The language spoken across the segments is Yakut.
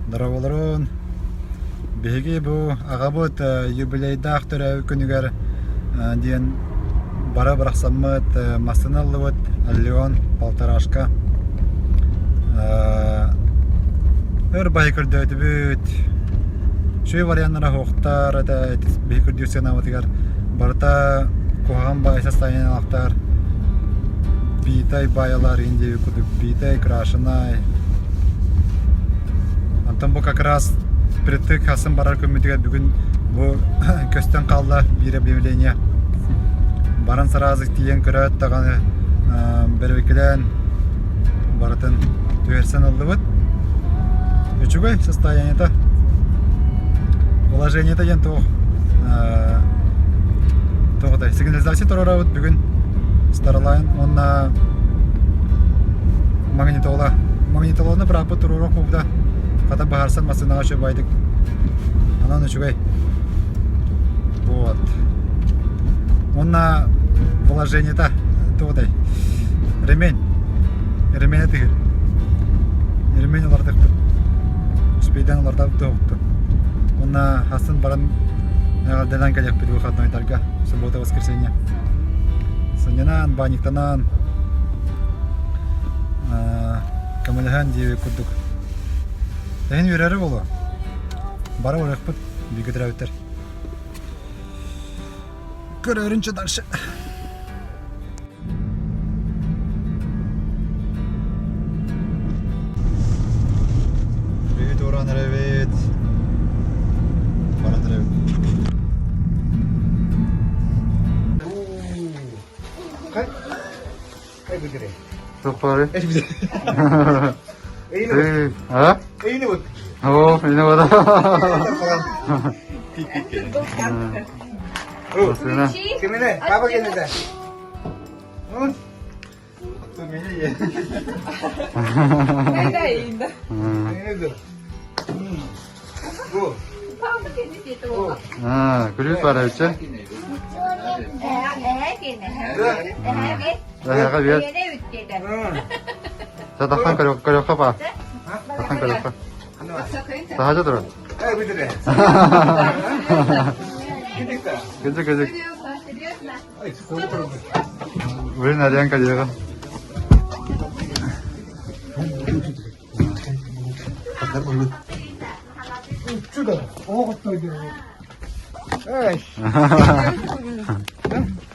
Дорооболорун! Биһиги бу аҕабыт юбилейдаах төрөөбүт күнүгэр диэн бара бырахсаммыт массыына ыллыбыт Аллион полторашка. Өр баһы көрдөөтүбүт. Үчүгэй варианнара суохтар этэ биһи көрдүүр сыанабытыгар барыта куһаҕан баайы состояниелаахтар биитай баайалар индия курдук биитай крашенай Онтон бу как раз впритык хасын барар күммүтүгэр бүгүн бу көстөн хаалла биир объявление. Баран сразу тиийэн көрөөт даҕаны бэрэбикилээн барытын түһэрсэн ыллыбыт. Үчүгэй состояниета. Положениета диэн туох туох этэй сигнализация туруорабыт бүгүн Starline уонна магнитола. Магнитоланы бырааппыт туруоруох буолбута. Хата баһарсан массыынаҕа үчүгэй Анан үчүгэй. Вот. Уонна вложениета туотай. Ремень. Ремень тыгыр. Ремень олардыктык. Успейдан олардабыт туһукту. Уонна хасын баран эҕэрдэлээн кэлиэхпит выходнойдарга суббота воскресенье. Сынньанан, баанньыктанан, көмөлөһөн диэбит курдук. Эһин үөрэрэ буолуо. Бара барыахпыт, бииргэ төрөөбүттэр. Көрөрүнчэ дальше. Биһи туораан эрэбит. Баран эрэбит. Туппары. А? О, ini вода. Кимине, папа кенеде. Күлүүс баар эбит Эһэҕэ биэр. Тахсан көрүөххэ баа. Тахсан көрүөххэ. Таһаадьа турар. Кыдьык, кыдьык. Блин, Арианка диэҕин.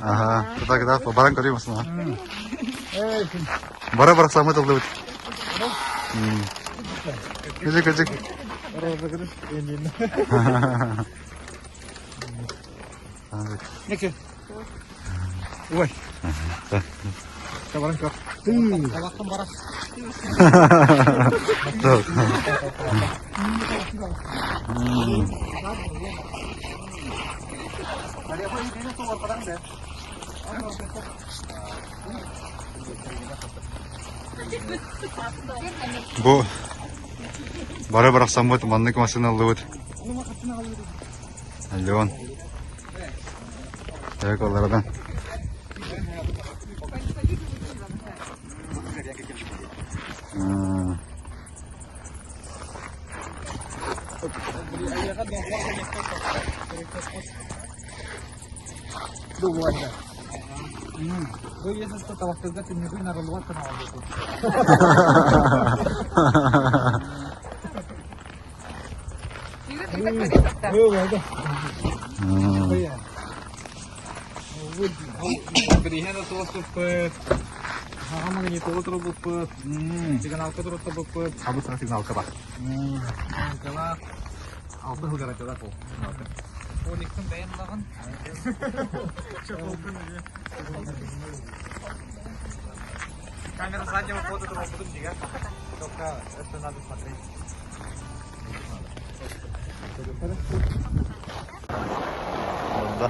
Ага, тогда баран көрейін осыны. Бара барсамы тылдыбыт. Кыжык, кыжык. Неке. Ой. Баран көр. Алақтан бара. Бу бары барахсаммыт маннык массыына ыллыбыт. Леон. Так, олардан. Бириһэн туоспуппут, аҕа магнитола турбуппут, сигналка туруттарбыппыт. Абы сигналка бар. Сигналкалаах, алты жыл гарантиялаах ол. Оликтын бэйэн ылаҕын. Камера заднего хода турбутум дигэр. Только это надо смотреть. Да.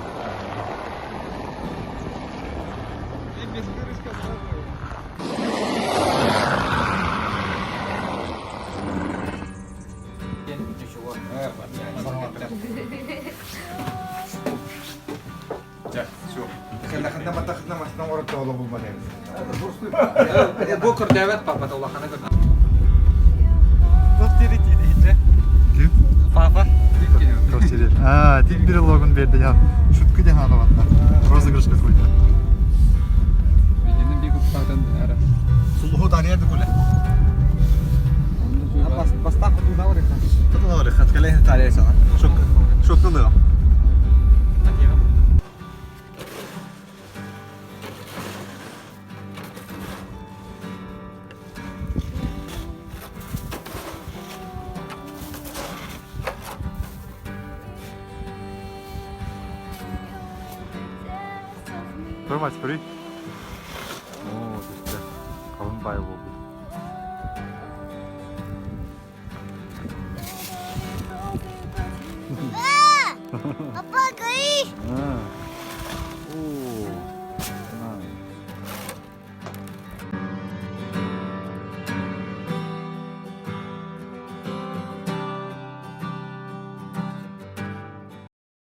Бу көрдөөбөт папа улахана көрдө. А, тип берлогун берди я. Шутка диэн аҕабатта. Розыгрыш какой-то. Видеоны бик уппатан ара. Сулуһу тария дукуле. Бастак туда барыха. Туда барыха, ткале тария сана. Шок шокылы. Тормозь, при. О, түстэ. Халыҥ баай буолбут. Папа, горишь?